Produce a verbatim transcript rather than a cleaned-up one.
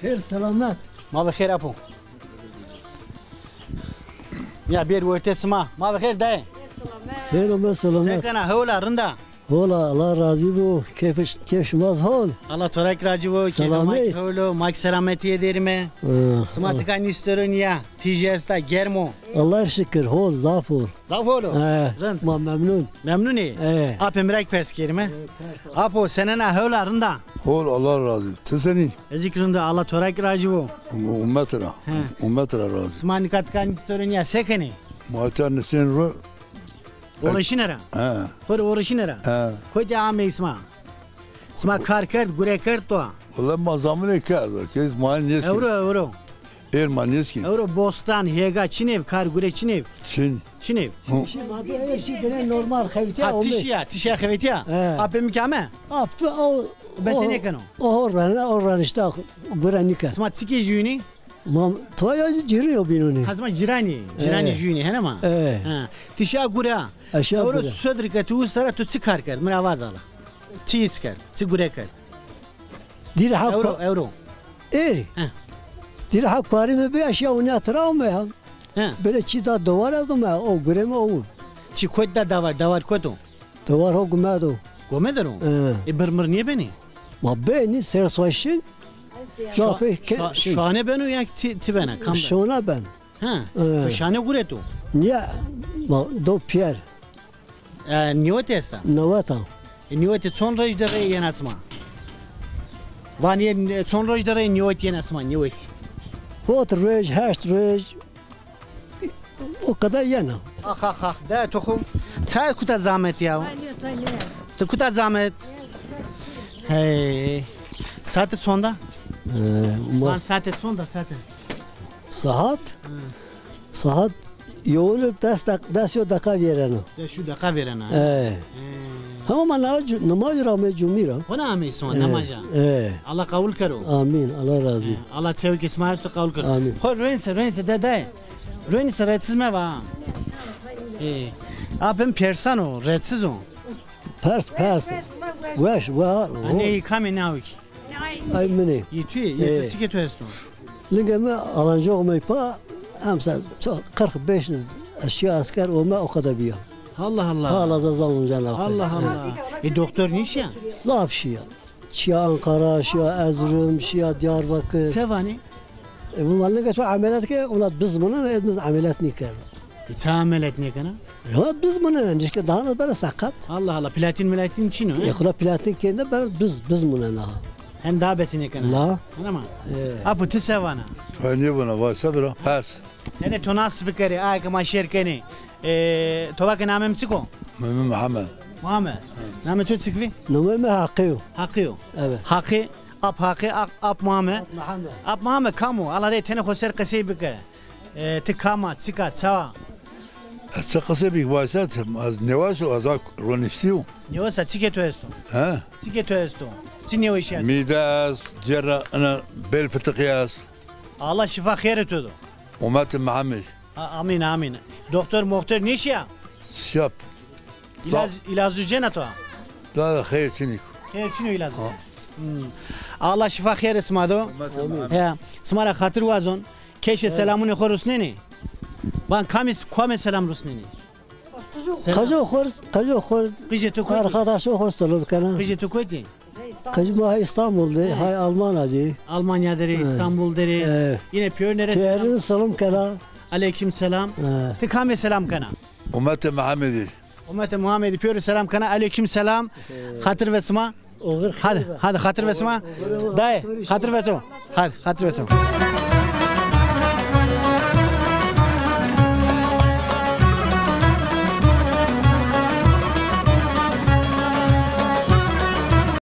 Xêr selamet. Ma bi xêr apo. Ya bêr wertê sima. Ma bi xêr dayê. Xêr ome selamet. Se kena, hewl a, rind a? Hola, Allah razî bo. Keyf, keyf şima zî hol. Allah to ra kî razî bo. Keyfê ma kî hewl o. Ma kî selametîye derîme. Sima tika nîstero nîya. Tîjî esta, germ o. Allah şikir, hol, zaf hol. Zaf hol o? He, rind. Ma memnun. Memnun î? He. Apê mi ra kî pers kerîme. Apo, senena, hewl a, rind a? Hol, Allah razî. Ti senî? Ez kî rind a, Allah to ra kî razî bo. Ummet ra. He. Ummet ra razî. Sima nika tika nîstero nîya, se kenê? Ma nika nîstên ro. Uğraşîne ra? He. Xo rê uğraşîne ra? He. Kotî amey sima? Sima kar kerd, gure kerd to? Wele ma zamanê kerd, kes ma nêskî. Ewro, ewro. Êr ma nêskî. Ewro bostan, hêga çinê, kar gure çinê? Çin. Çinê? Şî ma bi, êr şî bine normal xebitîya. Ha, ti şîya, ti şîya xebitîya? He. Apê mi kî ame? Ap tu o. Bese nêkeno. O, o rene, o renişta gure nîken. Sima çikê jûyînî? Ma toya cîrî yo bînûnî. Ha, sima cîranî, cîranî jûyînî hene ma. E. Ha. Ti şa gure. Eşya gure. Ewro sodrî ke ti usta ra, tu çi kar kerd? Mi ra vaza la. Çi îs kerd? Çi gure kerd? Dîr ha. Ewro, ewro. Êrî. He. Dîr ha karî mi bi, eşya unya tira ome ya. He. Böyle çi da dewar ez ome, o gure mi o. Çi kot da dewar, dewar kot o? Dewar ho gume do. Gume der o? He. E, bir mir nêbenî? Ma benî, ser soşin. Şa-, şa-, şane beno ya ti, ti bena, kam beno? Şona ben. Ha, e. Şane gureto. Niye? Ma do piyer. E, newet esta? Newet a. E, newet çond roj de rey yena sima? Vanê, e, çond roj de rey newet yena sima, newet? Hot roj, heşt roj. O kadar yena. Ax, ax, ax. De toxum. Ça kuta zamet ya? Ti kuta zamet? Hey. Saete çonda? Ee, ma... Lan saete çonda saete? Saat? Hı. Saat yoğunu des dak-, des yo dakika vereno. Des yo dakika vereno, ha? Ee. Hı. Ama ma na cu-, namazî ra ame cumî ra. Hona ame sima namaza. Ee. Allah kabul kero. Amin. Allah razı. Ee, Allah çewkê sima esto kabul kero. Amin. Xo royên se, royên se de de. Royên se, retsiz meva. Ee. Apê mi persan o, retsiz o. Pers, pers. Weş, wa. Anê kamê nawik? Ay minê. Yê tu yê, yê tu, çikê tu esto? Lingê mi alancox mey pa, emsel qirx beş şiya esker ome, o kadar biya. Allah Allah. Hala da zan onca na. Allah Allah. E, doktor nêşiya? Zaf şiya. Şiya Ankara, şiya Erzurum, şiya Diyarbakır. Se vanê? E, bu malin ke tu ameliyat ke, ona biz bunun, e, biz ameliyat nêkerdo. E, ça ameliyat nêkena? Ya biz bunun, işte daha ne böyle sakat. Allah Allah, platin milatin çin o, he? E, kula platin kende böyle biz, biz bunun ha. Hem daha besin nêkena. La. Anama. E. Apo ti se vana? Ha, nêvana, va se bira, pers. Nene to nas bikerê, ay ke ma şêr kenê. E, to va ke namê mi çik o? Namê mi Muhammed. Muhammed. Namê to çik vî? Namê mi Haqî yo. Haqî yo. Evet. Haqî, ap Haqî, ap, ap Muhammed. Ap Muhammed. Ap Muhammed kam o? Ala rê tenê xo ser qesey bike. E, ti kam a, çik a, ça wa? Ez çi qesey bik, vayset, ez newes o, ez a roniştî yo. Newes a, çikê to esto? He? Çikê to esto? Çi newesî a? Mîde est, cera, ina bel fitiqî est. Allah şifa xêrê to do. Umetê Mihemed. A-, amîn, amîn. Doktor moxtor nêşiya? Şap. Îlaz, îlazû cêna to? Da, da, xeyr çinîk. Xeyr çin o îlazû. Ha. Hmm. Allah şifa xêrê sima do. Umetê Mihemed. He, sima ra xatir wazon. Keşê selamunê xo rusnenê. Van kamî, kamê selam rusnenê? Selam. Qejo xo ris, qejo xo ris. Qijê to kotî? Arkadaşo xo ris selam kena. Qijê to kotî? Qij ma hay İstanbul de, hay Almanya de. Almanya de rê, İstanbul de rê. Yine piyonere selam. Selam kena. Aleyküm selam. Ti kamê selam kena? Umetê Muhammedî. Umetê Muhammedî pêro selam kena. Aleyküm selam. Xatir ve sima. Hadi, hadi xatir ve sima. Dayê, xatir ve to. Hadi, xatir ve to.